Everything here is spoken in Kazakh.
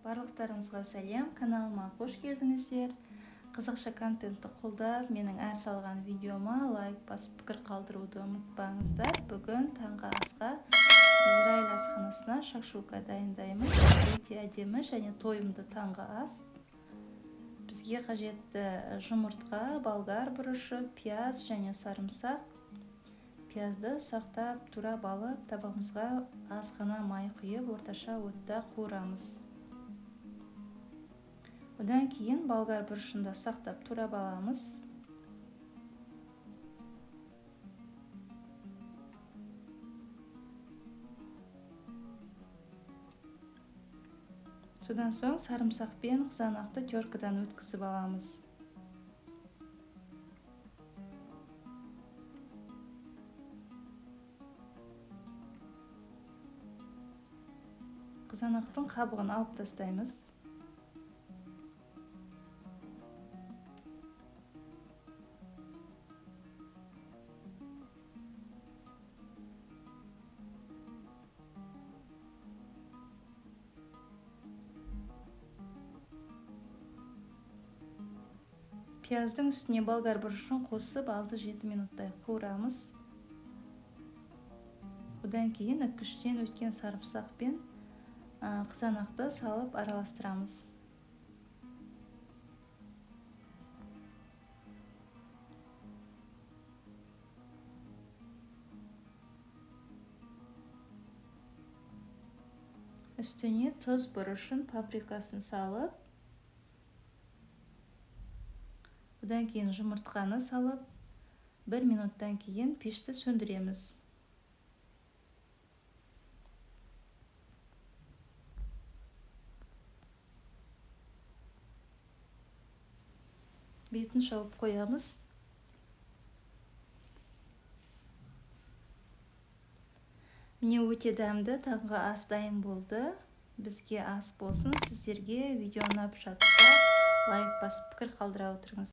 Барлықтарыңызға сәлем! Каналыма қош келдіңіздер! Қазақша контентті қолдап, менің әр салған видеома лайк басып, пікір қалдыруды ұмытпаңыздар. Бүгін таңғы асқа Израиль асханасына шакшука дайындаймын. Өте әдемі және тойымды таңғы ас. Бізге қажетті жұмыртқа, болгар бұрышы, пияз және сарымсақ. Пиязды ұсақтап турап алып, табамызға аз ғана май құйып, орташа отта қуырамыз. Одан кейін болгар бұрышын да ұсақтап турап аламыз. Содан соң сарымсақ пен қызанақты теркадан өткізіп аламыз. Қызанақтың қабығын алып тастаймыз. Пияздың үстіне болгар бұрышын қосып, 6-7 минуттай қуырамыз. Одан кейін үккіштен өткен сарымсақ пен қызанақты салып араластырамыз. Үстіне тұз, бұрышын, паприкасын салып, одан кейін жұмыртқаны салып, 1 минуттан кейін пешті сөндіреміз. Бетін жауып қоямыз. Міне, өте дәмді таңғы ас дайын болды. Бізге ас болсын. Сіздерге видео ұнап жатса, лайк басып, пікір қалдыра отырыңыз.